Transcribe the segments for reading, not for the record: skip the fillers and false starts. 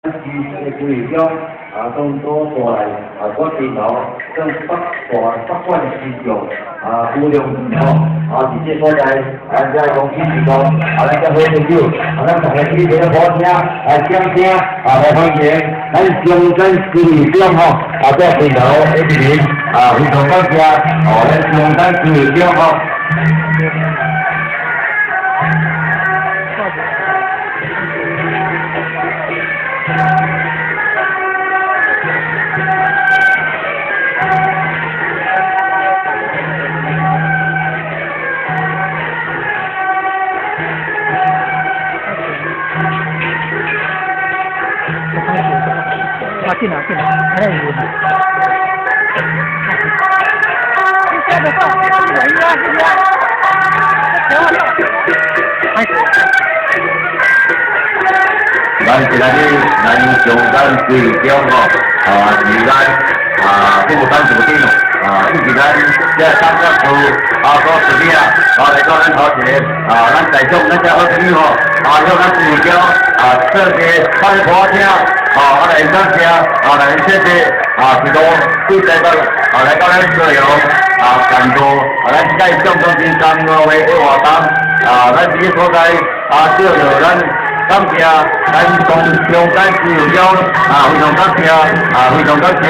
的规中啊，當都帶來啊，我前頭算北大北管新將啊，姑娘吼啊，佇這所在，咱遮講起是講啊，咱遮好朋友，啊，咱大家起一個好聲，來掌聲啊，來歡迎咱中山市長吼，啊，這前頭的一人啊，非常感謝哦，咱中山市長吼。啊，進來進來，哎呦！咱今仔日咱中山市長吼，啊是咱啊副董事長啊，以及咱這三角厝啊所出名啊來到咱頭前啊，咱在場咱這好朋友吼，啊向咱市長啊設計放歌廳，啊來感謝啊來謝謝啊一路對台北啊來到咱高雄啊感動啊咱這屆上當天三五月的活動啊，咱這個所在啊叫做咱。感謝咱中中山市長啊，非常感謝啊，非常感謝。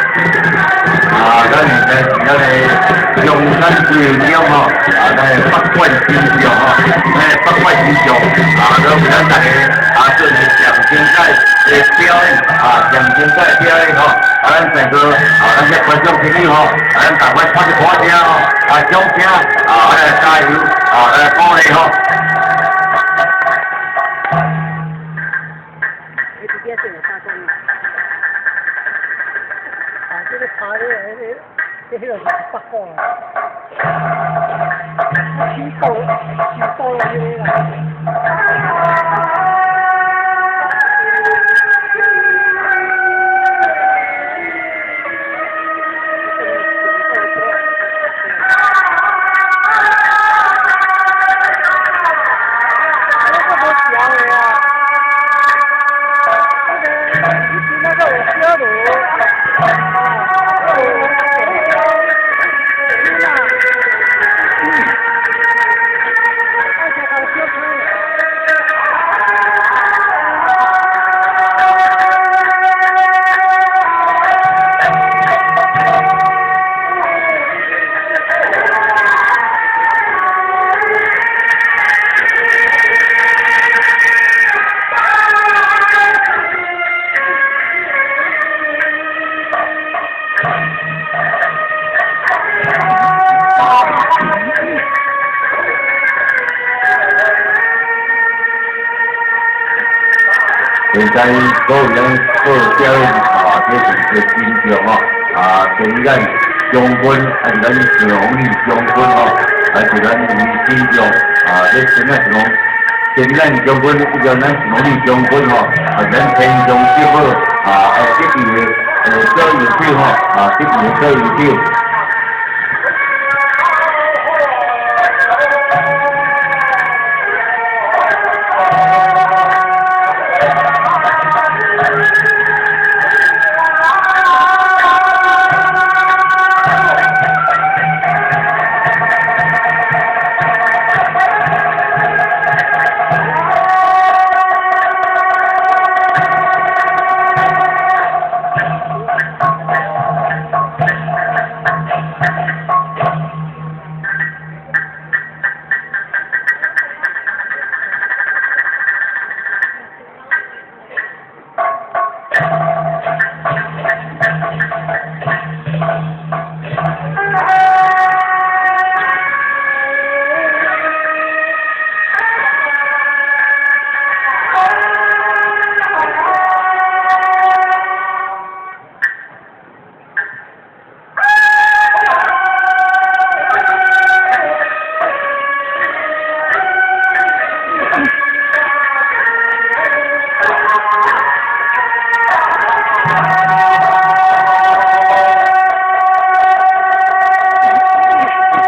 啊，咱現在是咱的中山市長吼，啊，咱的北管新將吼，咱的北管新將啊，都為咱大家啊做一個上精彩的表演啊，上精彩的表演吼，啊，咱在座啊，咱這觀眾朋友吼，啊，咱大家拍一鼓聲吼，啊，掌聲啊，來加油啊，來鼓勵吼。這彼個是北股啦，起倒起倒彼個啦。現在所有咱做表演啊，這是一個真相吼，啊，第一咱將軍，啊是咱謝宏宇將軍吼，啊是咱吳新將啊，這前仔是講前咱將軍，以前咱謝宏宇將軍吼，啊咱天上祝福啊，得意的小右手吼，啊得意的小右手。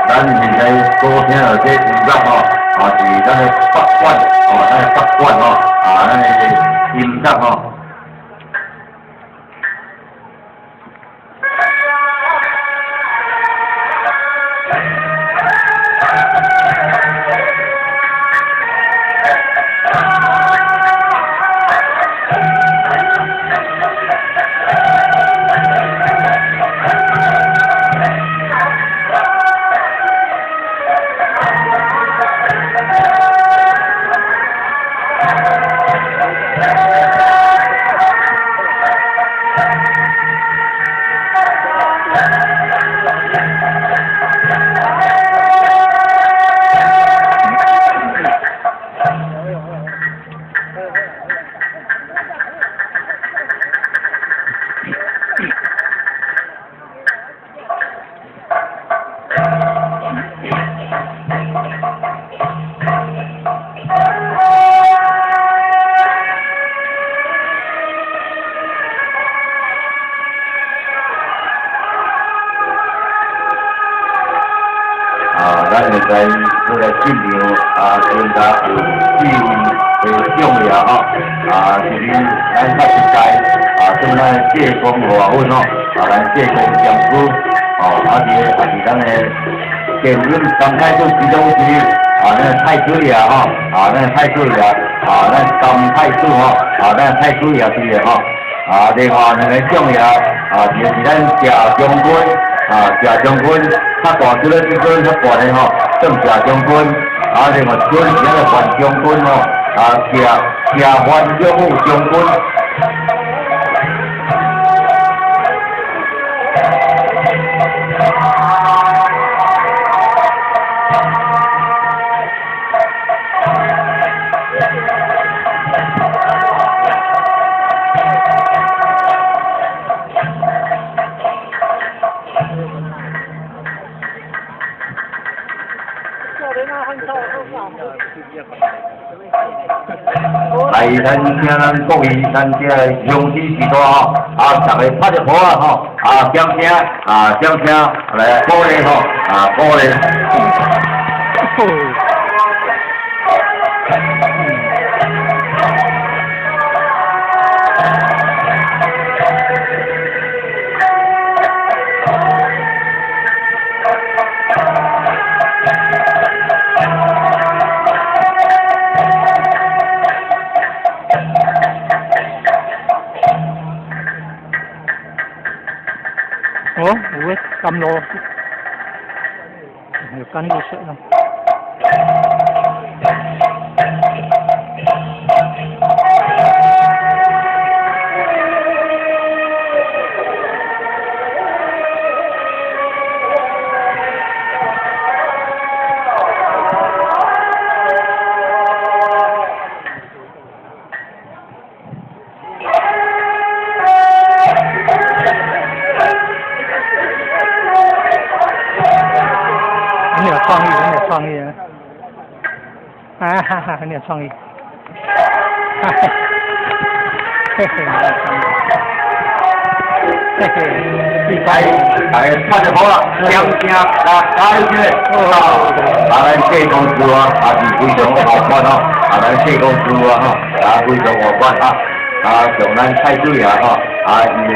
咱現在所聽到這音樂吼，啊是咱的北管哦，咱的北管吼，啊咱的音樂吼。啊，咱現在過來進場啊，參加有四位的將爺吼，啊，是咱較一屆啊，算咱謝公華粉吼，啊，咱謝公將軍，哦，啊是也是咱的電影三太子其中之一，啊，咱太子爺吼，啊，咱太子爺，啊，咱三太子吼，啊，咱太子爺之一吼，啊，另外兩個將爺，啊，就是咱謝將軍，啊，謝將軍。較大隻咧，這個較大个吼，算謝將軍，啊，另外小是咱個范將軍吼，啊，謝謝范勇武將軍。來，咱請咱各位，咱這個鄉親序大吼，啊，逐个拍一鼓仔吼，啊，掌聲，啊，掌聲來鼓勵吼，啊，鼓勵。哦，有咧甘露，有甘露水啦。創意，很有創意啊！啊哈哈，很有創意。哈哈，嘿嘿，很有創意。嘿嘿，來，大家拍就好啦，掌聲來加油起來！啊，咱謝公司啊，也是非常樂觀吼，啊，咱謝公司啊吼，也非常樂觀啊，啊，像咱蔡水啊吼，啊，伊的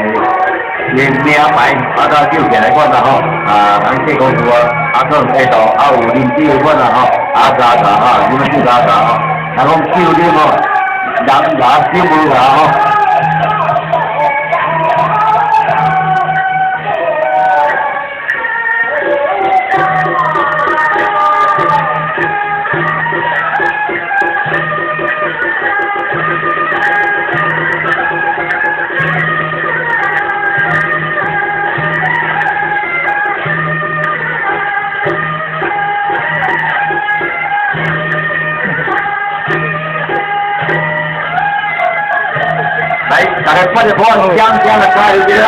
伊名牌啊，甲酒店來款啦吼，啊，咱謝公司啊，啊，可能下晝啊有啉酒的款啦吼，啊，茶茶哈，啉酒茶茶吼，啊，講酒啉吼，人牙心無牙吼。來，大家拍一拍，掌聲來加油一下。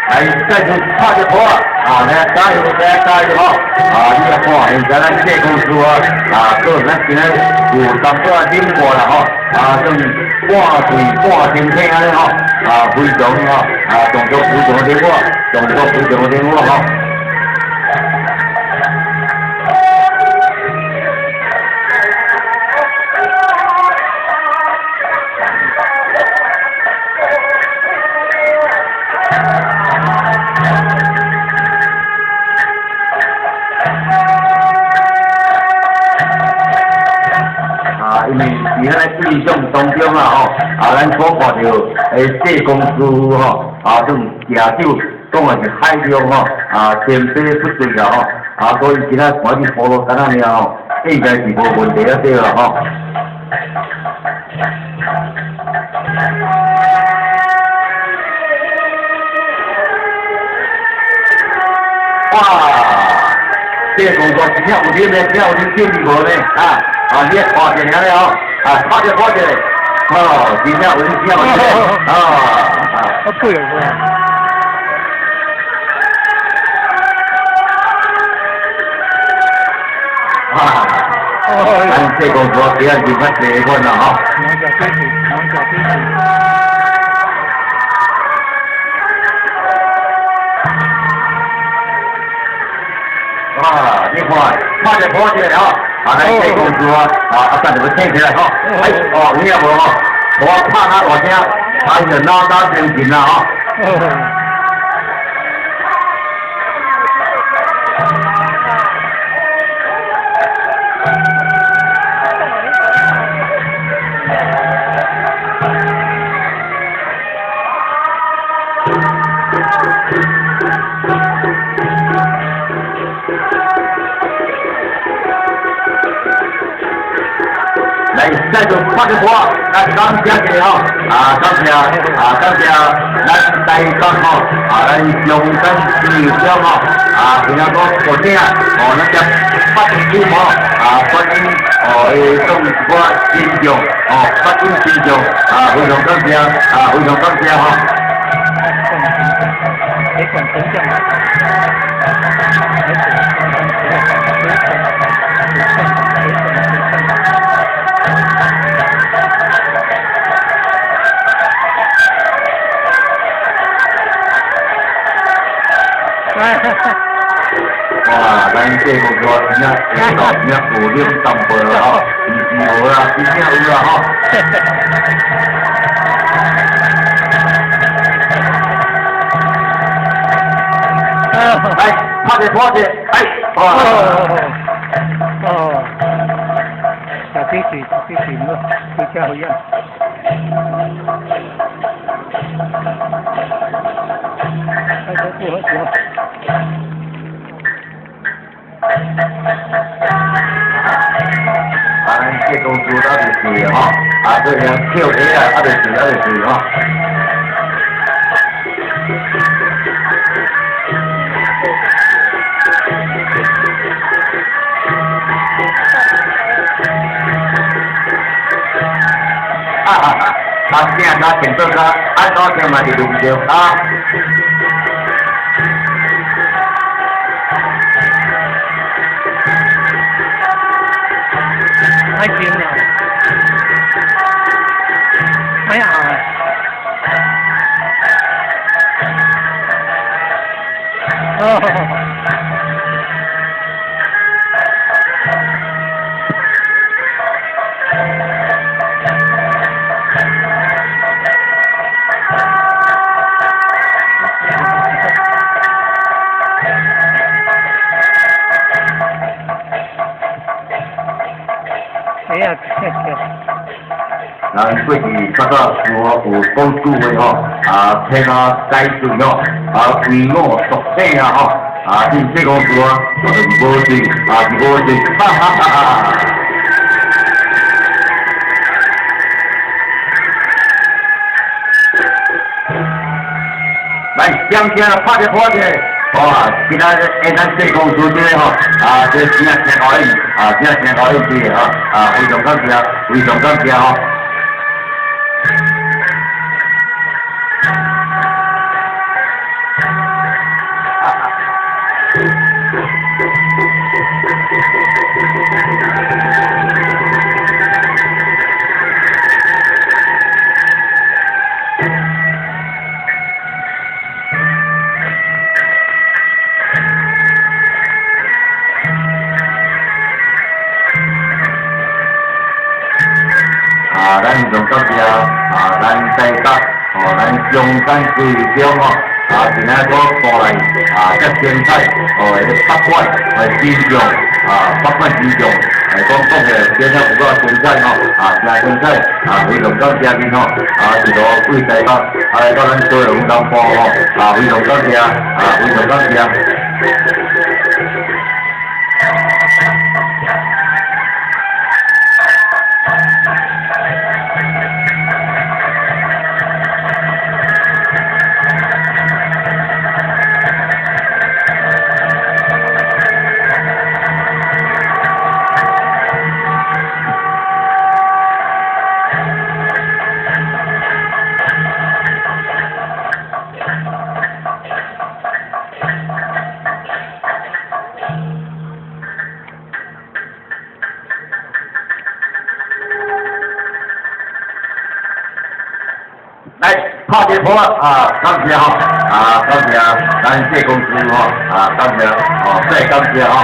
來，再次拍一波啊！來加油，來加油吼！啊，你來看，現在咱謝公司啊，啊，閣咱今仔有淡薄仔冷過啦吼，啊，算半醉半清醒按呢吼，啊，非常吼，啊，動作非常靈活，動作非常靈活吼。啊，因為佇咱對象當中啊吼，啊，咱所看著的謝公師傅吼，啊，種舉手講的是海量吼，啊，千八不醉啦吼，啊，所以今仔看這葫蘆柑仔爾吼，應該是無問題啊對啦吼。哇！這個工作真正有啉的，真正有啉酒味無呢？啊啊！你看一下咧吼，啊，看者看者，哦，真正有啉，真正有啉，啊啊！好貴啊！啊！咱這工作今仔就較濟款啦吼。哇！你看，看者看者吼，啊，咱這公司啊，啊，啊，等下要請起來吼，哎，哦，有影無吼？我拍較大聲，他就腦打精神啦吼。來，再度拍個鼓，來感謝一下吼，啊，感謝，啊，感謝咱台北吼，啊，咱中山市長吼，啊，今仔個國頂哦，咱這八點吼，啊，歡迎哦，送一寡親像，哦，八點親像，啊，非常感謝，啊，非常感謝吼。哇，咱這工作真正真正有啉淡薄啦吼，毋是無啦，真正有啦吼。一個破一個，哎，哦哦，小飛機，小飛機，唔好，回家回家。開車不喝酒。啊，這公司那就是吼，啊，這樣跳起來，啊，就是啊，就是吼。啊啊啊！啊，囝甲前桌甲按怎听嘛是轮著啊。愛聽啦，哎呀！哦。哎呀，咱過去較早有有講句話吼，啊，天啊改水吼，啊，為我屬性啊吼，啊，這這公司啊，就是無罪，啊，是無罪，哈哈哈哈！來，掌聲拍一拍者，好啊，今仔日咱這公司這個吼，啊，這真正真高興，啊，真正真高興這個吼，啊，非常感謝，非常感謝吼。啊，咱上感謝啊，咱台北哦，咱中山市長吼，啊，今仔閣過來啊，遮精彩哦，北管的形象啊，北管形象，來講講起來真正有夠精彩吼，啊，真精彩，啊，非常感謝𪜶吼，啊，一路對台北，啊，來到咱高雄南部吼，啊，非常感謝，啊，非常感謝。來，拍一個啊，感謝吼，啊，感謝咱這公司吼，啊，感謝，哦，再感謝吼。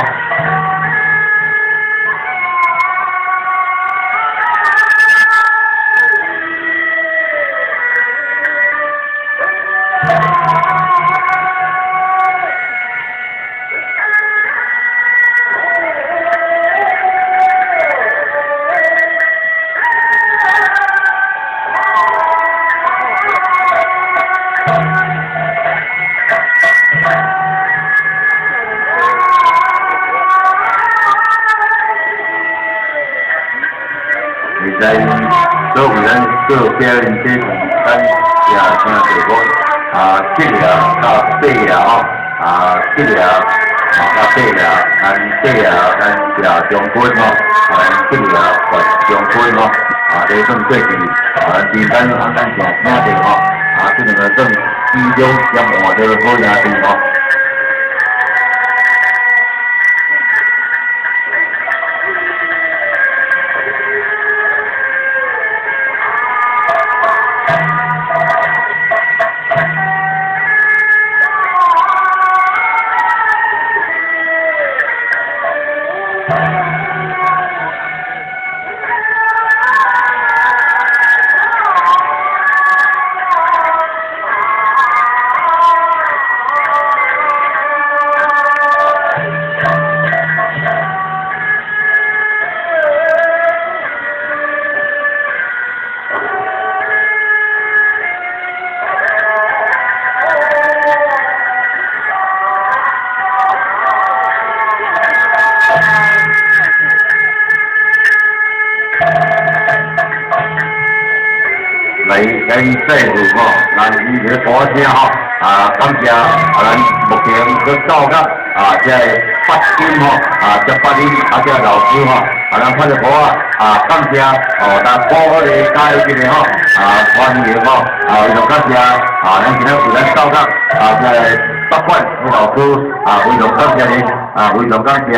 現在所有咱所有表演這是咱也聽著講啊，七爺到八爺吼，啊，七爺啊到八爺，咱八爺咱謝將軍吼，啊，咱七爺范將軍吼，啊，這算過去啊，咱中間咱正聽著吼，啊，這兩個算其中兼換著好兄弟吼。來咱政府吼，咱以這個歌聲吼，啊，感謝啊，咱目前閣教育啊，這個發音吼，啊，這發音啊，這老師吼，啊，咱發個歌啊，感謝哦，咱鼓勵加一個吼，啊，歡迎吼，啊，非常感謝啊，咱今仔為咱教育啊，這個北管的老師啊，非常感謝你，啊，非常感謝。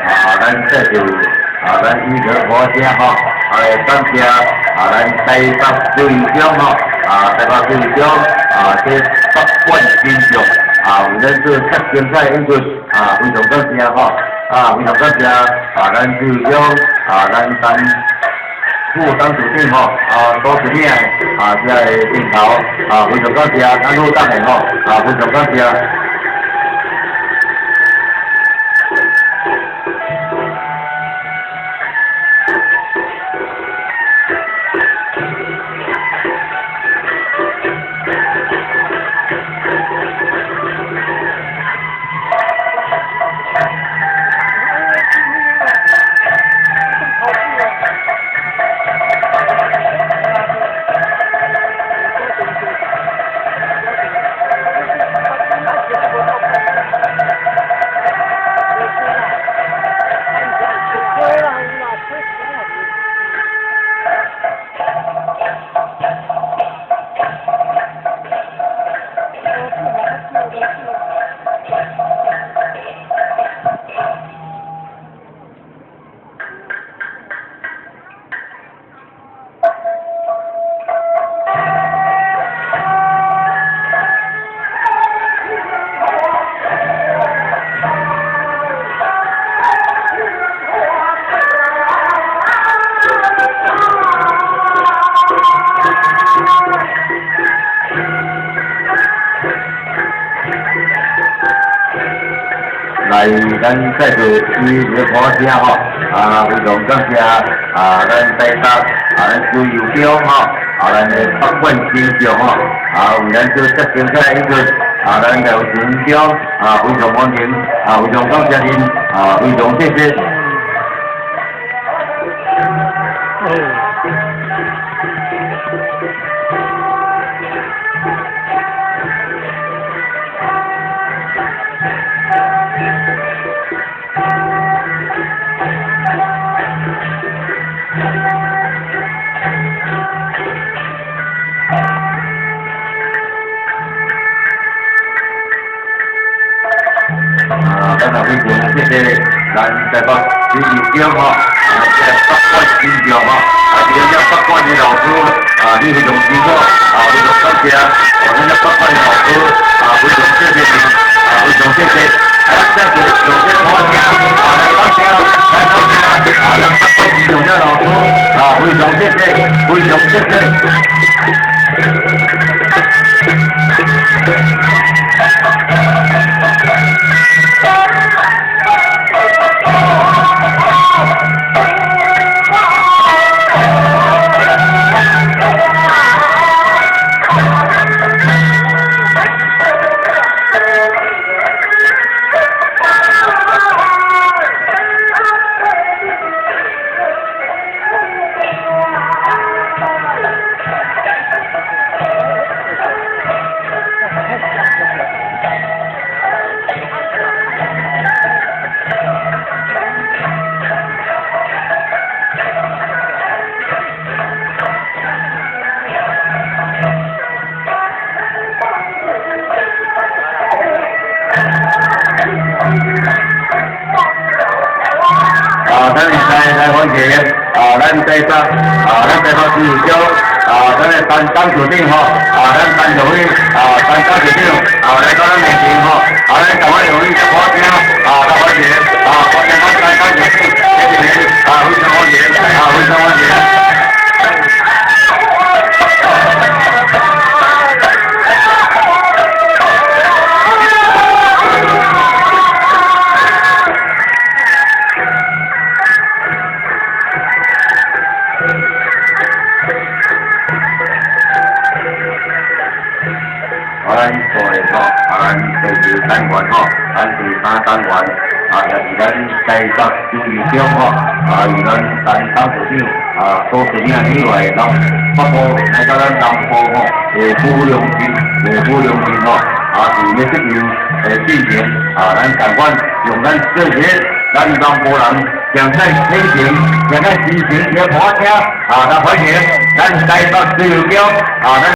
啊，咱這就啊，咱以個歌聲吼，啊來感謝啊，咱台北市長吼，啊，台北市長啊，這北管金像啊，為咱做遮精彩演出啊，非常感謝吼，啊，非常感謝啊，咱市長啊，咱陳副董事長吼，啊，董事長啊，這個領頭啊，非常感謝咱老董的吼，啊，非常感謝。來，咱再次以這個歌聲吼，啊，非常感謝啊，咱台北啊，咱自由中吼，啊，咱的北管金像吼，啊，為咱做遮精彩演出，啊，咱劉市長啊，非常歡迎，啊，非常感謝您，啊，非常謝謝。啊，咱也非常謝謝咱台北市長吼，啊，這個北管金像吼，啊，這個北管的老師啊，你非常辛苦，啊，非常感謝，啊，咱這北管的老師啊，非常謝謝你，啊，非常謝謝，啊，再次用這歌聲啊來感謝，來感謝，啊，咱北管金像這老師啊，非常謝謝，非常謝謝。台北啊，咱台北市長啊，咱的陳董事長吼，啊，咱陳淑慧啊，陳董事長啊，來到咱面前吼，啊，咱台灣有意鼓掌啊，來歡迎啊，歡迎咱陳董事長，謝謝，啊，非常歡迎，啊，非常歡迎。咱做的吼，啊，咱第二單元吼，咱第三單元，啊，也是咱台北市長吼，啊，由咱陳董事長啊所指領起來的，北部來到咱南部吼，下府兩鎮，下府兩鎮吼，啊，是咧這樣的進行，啊，咱共款用咱這些咱南部人上愛天情，上愛真誠來鼓聽，啊，來歡迎咱台北市長，啊，咱。